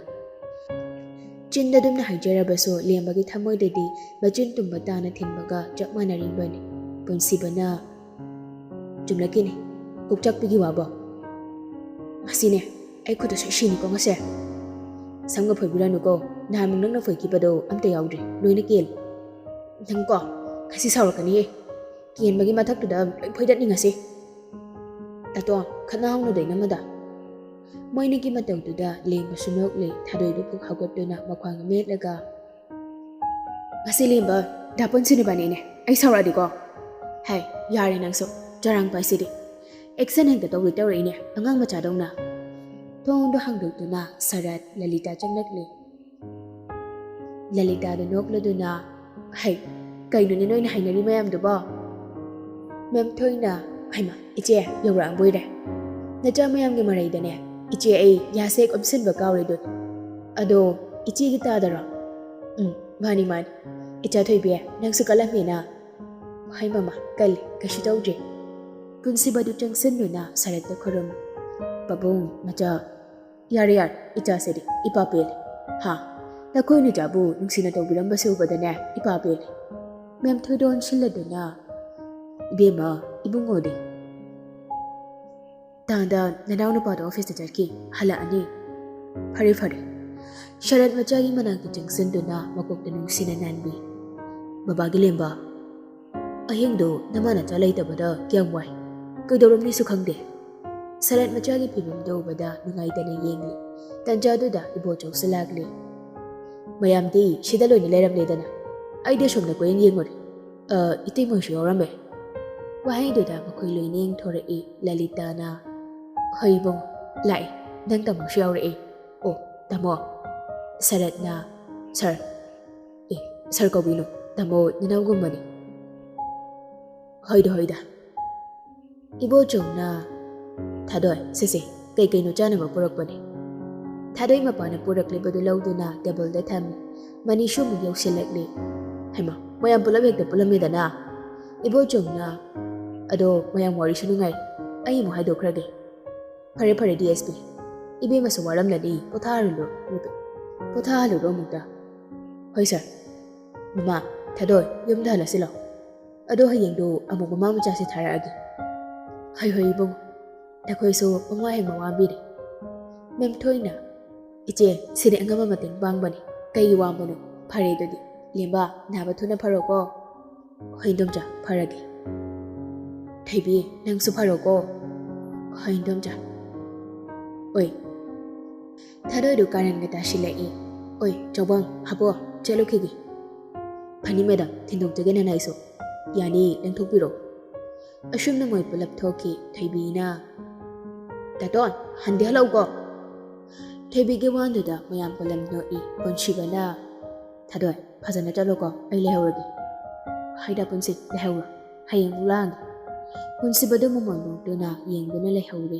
ꯆꯤꯟꯗ ꯑꯗꯨꯝꯅ ꯍꯥꯏꯖꯔꯕꯁꯨ ꯂꯦꯝꯕꯒꯤ ꯊꯃꯣꯏꯗꯗꯤ ꯃꯆꯤꯟ ꯇꯨꯝꯕ ꯇꯥꯅ ꯊꯤꯟꯕꯒ ꯆꯞ ꯃꯥꯟꯅꯔꯤꯕꯅꯤ꯫ ꯄꯨꯟꯁꯤꯕꯅ, ꯆꯨꯝꯂꯛꯀꯤꯅꯤ, ꯀꯣꯛꯆꯥꯛꯄꯤꯒꯤ ꯋꯥꯕꯣ꯫ ꯃꯁꯤꯅꯦ, ꯑꯩ ꯈꯨꯠꯇ ꯁꯣꯏ ꯁꯤꯅꯤꯀꯣ ꯉꯁꯤ꯫ ꯁꯝꯒ ꯐꯣꯏꯕꯤꯔꯅꯨꯀꯣ, ꯅꯍꯥꯟꯃꯨꯛ ꯅꯪꯅ ꯐꯣꯏꯈꯤꯕꯗꯣ ꯑꯝꯇ ꯌꯥꯎꯗ꯭ꯔꯦ, ꯂꯣꯏꯅ ꯀꯦꯜꯂꯦ꯫ ꯅꯪꯀꯣ, ꯉꯁꯤ ꯁꯥꯎꯔꯛꯀꯅꯤꯍꯦ꯫ ꯀꯦꯟꯕꯒꯤ ꯃꯊꯛꯇꯨꯗ ꯂꯣꯏ ꯐꯣꯏꯗꯠꯅꯤꯡꯉꯁꯤ꯫ ꯇꯥꯇꯣ, ꯈꯠꯅ ꯍꯧꯅꯨꯗ ꯏꯅꯝꯃꯗ꯫ ꯃꯣꯏꯅꯤꯒꯤ ꯃꯇꯧꯗꯨꯗ ꯂꯦꯝꯕꯁꯨ ꯅꯣꯛꯂꯦ, ꯊꯥꯗꯣꯏꯗꯨ ꯐꯨꯛ ꯍꯧꯒꯠꯇꯨꯅ ꯃꯈ꯭ꯋꯥꯡ ꯃꯦꯠꯂꯒ, "ꯉꯁꯤ ꯂꯦꯝꯕ, ꯗꯥ ꯄꯨꯟꯁꯤꯅꯨꯕꯅꯤꯅꯦ, ꯑꯩ ꯁꯥꯎꯔꯛꯑꯗꯤꯀꯣ?" "ꯍꯥꯏ, ꯌꯥꯔꯦ ꯅꯪꯁꯨ, ꯆꯔꯥꯡ ꯄꯥꯏꯁꯤꯗꯤ꯫ ꯑꯦꯛꯁꯟ ꯍꯦꯛꯇ ꯇꯧꯒꯦ ꯇꯧꯔꯛꯏꯅꯦ, ꯑꯉꯥꯡ ꯃꯆꯥꯗꯧꯅ꯫" ꯊꯣꯡꯗꯣ ꯍꯥꯡꯗꯣꯛꯇꯨꯅ ꯁꯔꯠ, ꯂꯂꯤꯇꯥ ꯆꯪꯂꯛꯂꯦ꯫ ꯂꯂꯤꯇꯥꯗꯨ ꯅꯣꯛꯂꯗꯨꯅ, "ꯍꯩ, ꯀꯩꯅꯣꯅꯦ ꯅꯣꯏꯅ ꯍꯥꯏꯅꯔꯤ ꯃꯌꯥꯝꯗꯨꯕꯣ?" ꯃꯦꯝ ꯊꯣꯏꯅ, "ꯍꯩꯃꯥ, ꯏꯆꯦ ꯌꯧꯔꯛꯑꯕꯣꯏꯔꯦ꯫ ꯅꯆꯥ ꯃꯌꯥꯝꯒꯤ ꯃꯔꯩꯗꯅꯦ, ꯏꯆꯦ ꯑꯩ ꯌꯥꯁꯦꯛ ꯑꯣꯝꯁꯤꯟꯕ ꯀꯥꯎꯔꯦꯗꯨꯅꯤ꯫ ꯑꯗꯣ ꯏꯆꯦꯒꯤ ꯇꯥꯗꯔꯣ?" "ꯎꯝ, ꯃꯥꯅꯤ, ꯃꯥꯅꯤ꯫ ꯏꯆꯥ ꯊꯣꯏꯕꯤ, ꯅꯪꯁꯨ ꯀꯜꯂꯝꯃꯦꯅ?" "ꯍꯣꯏ ꯃꯃꯥ, ꯀꯜꯂꯤ, ꯀꯩꯁꯨ ꯇꯧꯗ꯭ꯔꯤ꯫" ꯄꯨꯟꯁꯤꯕꯗꯨ ꯆꯪꯁꯤꯟꯗꯨꯅ ꯁꯔꯠꯇ ꯈꯨꯔꯨꯝꯃꯤ꯫ "ꯄꯥꯕꯨꯡ, ꯃꯆꯥ, ꯌꯥꯔꯦ, ꯌꯥꯔꯦ, ꯏꯆꯥꯁꯤꯗꯤ ꯏꯄꯥ ꯄꯦꯜꯂꯦ꯫ ꯍꯥ, ꯅꯈꯣꯏ ꯅꯆꯥꯕꯨ ꯅꯨꯡꯁꯤꯅ ꯇꯧꯕꯤꯔꯝꯕꯁꯦ ꯎꯕꯗꯅꯦ ꯏꯄꯥ ꯄꯦꯜꯂꯦ꯫" ꯃꯦꯝ ꯊꯣꯏꯗ ꯑꯣꯟꯁꯤꯜꯂꯗꯨꯅ, "ꯏꯕꯦꯝꯃ, ꯏꯕꯨꯡꯉꯣꯗꯤ?" "ꯇꯥꯗ, ꯅꯅꯥꯎ ꯅꯨꯄꯥꯗꯣ ꯑꯣꯐꯤꯁꯇ ꯆꯠꯈꯤ, ꯍꯜꯂꯛꯑꯅꯤ꯫" "ꯐꯔꯦ, ꯐꯔꯦ꯫" ꯁꯔꯠ ꯃꯆꯥꯒꯤ ꯃꯅꯥꯛꯇ ꯆꯪꯁꯤꯟꯗꯨꯅ ꯃꯀꯣꯛꯇ ꯅꯨꯡꯁꯤꯅ ꯅꯥꯟꯕꯤ꯫ "ꯕꯕꯥꯒꯤ ꯂꯦꯝꯕ, ꯑꯍꯤꯡꯗꯣ ꯅꯃꯥ ꯅꯆꯥ ꯂꯩꯇꯕꯗ ꯀꯌꯥꯝ ꯋꯥꯏ꯫ ꯀꯩꯗꯧꯔꯝꯅꯤꯁꯨ ꯈꯪꯗꯦ꯫ ꯁꯔꯠ ꯃꯆꯥꯒꯤ ꯐꯤꯕꯝꯗꯨ ꯎꯕꯗ ꯅꯨꯡꯉꯥꯏꯇꯅ ꯌꯦꯡꯂꯤ꯫ ꯇꯟꯖꯥꯗꯨꯗ ꯏꯕꯣꯆꯧꯁꯨ ꯂꯥꯛꯂꯤ꯫ "ꯃꯌꯥꯝꯗꯤ ꯁꯤꯗ ꯂꯣꯏꯅ ꯂꯩꯔꯝꯂꯦꯗꯅ, ꯑꯩꯗꯤ ꯑꯁꯣꯝꯗ ꯀꯣꯏꯌꯦꯡ ꯌꯦꯡꯉꯨꯔꯦ꯫ ꯑ, ꯏꯇꯩꯃꯁꯨ ꯌꯥꯎꯔꯝꯃꯦ"꯫ ꯋꯥꯍꯩꯗꯨꯗ ꯃꯈꯣꯏ ꯂꯣꯏꯅ ꯌꯦꯡꯊꯣꯔꯛꯏ꯫ ꯂꯂꯤꯇꯥꯅ, "ꯍꯣꯏ ꯏꯕꯨꯡ, ꯂꯥꯛꯑꯦ, ꯅꯪ ꯇꯥꯃꯣꯁꯨ ꯌꯥꯎꯔꯛꯑꯦ꯫ ꯑꯣ, ꯇꯥꯃꯣ, ꯁꯔꯠꯅ, ꯁꯔ, ꯑꯦ, ꯁꯔ ꯀꯧꯕꯤꯅꯨ, ꯇꯥꯃꯣ ꯅꯅꯥꯎꯒꯨꯝꯕꯅꯤ"꯫ "ꯍꯣꯏꯗ, ꯍꯣꯏꯗ"꯫ ꯏꯕꯣꯆꯧꯅ, "ꯊꯥꯗꯣꯏ, ꯁꯦ ꯁꯦ, ꯀꯩ ꯀꯩꯅꯣ ꯆꯥꯅꯕ ꯄꯨꯔꯛꯄꯅꯦ"꯫ ꯊꯥꯗꯣꯏ ꯃꯄꯥꯅ ꯄꯨꯔꯛꯂꯤꯕꯗꯨ ꯂꯧꯗꯨꯅ ꯇꯦꯕꯜꯗ ꯊꯝꯃꯤ꯫ ꯃꯅꯤꯁꯨ ꯑꯃꯨꯛ ꯌꯧꯁꯤꯜꯂꯛꯂꯤ꯫ "ꯍꯩꯃꯥ, ꯃꯌꯥꯝ ꯄꯨꯂꯞ ꯍꯦꯛꯇ ꯄꯨꯜꯂꯝꯃꯦꯗꯅ"꯫ ꯏꯕꯣꯆꯧꯅ, "ꯑꯗꯣ ꯃꯌꯥꯝ ꯋꯥꯔꯤꯁꯨ ꯅꯨꯡꯉꯥꯏ, ꯑꯩ ꯑꯃꯨꯛ ꯍꯥꯏꯗꯣꯛꯈ꯭ꯔꯒꯦ"꯫ "ꯐꯔꯦ ꯐꯔꯦ, ꯗꯤ ꯑꯦꯁ ꯄꯤ, ꯏꯕꯦꯝꯃꯁꯨ ꯋꯥꯔꯝꯂꯅꯤ, ꯄꯣꯊꯥꯍꯜꯂꯨꯔꯣ, ꯄꯣꯊꯥꯍꯜꯂꯨꯔꯣ ꯑꯃꯨꯛꯇ"꯫ "ꯍꯣꯏ ꯁꯥꯔ"꯫ "ꯃꯃꯥ, ꯊꯥꯗꯣꯏ, ꯌꯨꯝꯗ ꯍꯜꯂꯁꯤꯂꯣ꯫ ꯑꯗꯣ ꯍꯌꯦꯡꯗꯣ ꯑꯃꯨꯛ ꯃꯃꯥ ꯃꯆꯥꯁꯦ ꯊꯥꯔꯛꯑꯒꯦ"꯫ "ꯍꯣꯏ ꯍꯣꯏ ꯏꯕꯨꯡ, ꯅꯈꯣꯏꯁꯨ ꯃꯃꯥ ꯍꯦꯛ ꯃꯋꯥ ꯄꯤꯔꯦ"꯫ ꯃꯦꯝꯊꯣꯏꯅ, "ꯏꯆꯦ, ꯁꯤꯗꯤ ꯑꯉꯝꯕ ꯃꯇꯦꯡ ꯄꯥꯡꯕꯅꯤ, ꯀꯩꯒꯤ ꯋꯥꯕꯅꯣ? ꯐꯔꯦ ꯑꯗꯨꯗꯤ, ꯂꯦꯝꯕ, ꯅꯥꯕ ꯊꯨꯅ ꯐꯔꯣꯀꯣ"꯫ "ꯍꯣꯏ ꯏꯟꯗꯣꯝꯆꯥ, ꯐꯔꯒꯦ"꯫ "ꯊꯣꯏꯕꯤ, ꯅꯪꯁꯨ ꯐꯔꯣꯀꯣ"꯫ "ꯍꯣꯏ ꯏꯟꯗꯣꯝꯆꯥ"꯫ ꯑꯣꯏ, ꯊꯥꯗꯣꯏꯗꯨ ꯀꯥꯔꯟꯒ ꯇꯥꯁꯤꯜꯂꯛꯏ꯫ "ꯑꯣꯏ ꯆꯥꯎꯕꯪ, ꯍꯥꯄꯣ, ꯆꯠꯂꯨꯈꯤꯒꯦ"꯫ "ꯐꯅꯤ ꯃꯦꯗꯥꯝ, ꯊꯤꯟꯗꯣꯛꯆꯒꯦ ꯅꯅꯥꯏꯁꯨ"꯫ "ꯌꯥꯅꯤ, ꯂꯪꯊꯣꯛꯄꯤꯔꯣ"꯫ ꯑꯁꯨꯝꯅ ꯃꯣꯏ ꯄꯨꯂꯞ ꯊꯣꯛꯈꯤ꯫ ꯊꯣꯏꯕꯤꯅ, "ꯇꯥꯇꯣꯟ, ꯍꯟꯗꯤ ꯍꯜꯂꯛꯎꯀꯣ"꯫ ꯊꯣꯏꯕꯤꯒꯤ ꯋꯥꯗꯨꯗ ꯃꯌꯥꯝ ꯄꯨꯂꯞ ꯅꯣꯛꯏ꯫ ꯄꯨꯟꯁꯤꯕꯅ, "ꯊꯥꯗꯣꯏ, ꯐꯖꯅ ꯆꯠꯂꯣꯀꯣ, ꯑꯩ ꯂꯩꯍꯧꯔꯒꯦ"꯫ "ꯍꯣꯏꯗ ꯄꯨꯟꯁꯤ, ꯂꯩꯍꯧꯔꯣ, ꯍꯌꯦꯡ ꯑꯃꯨꯛ ꯂꯥꯛꯑꯒꯦ"꯫ ꯄꯨꯟꯁꯤꯕꯗꯨ ꯃꯃꯣꯟ ꯅꯣꯛꯇꯨꯅ ꯌꯦꯡꯗꯨꯅ ꯂꯩꯍꯧꯔꯦ꯫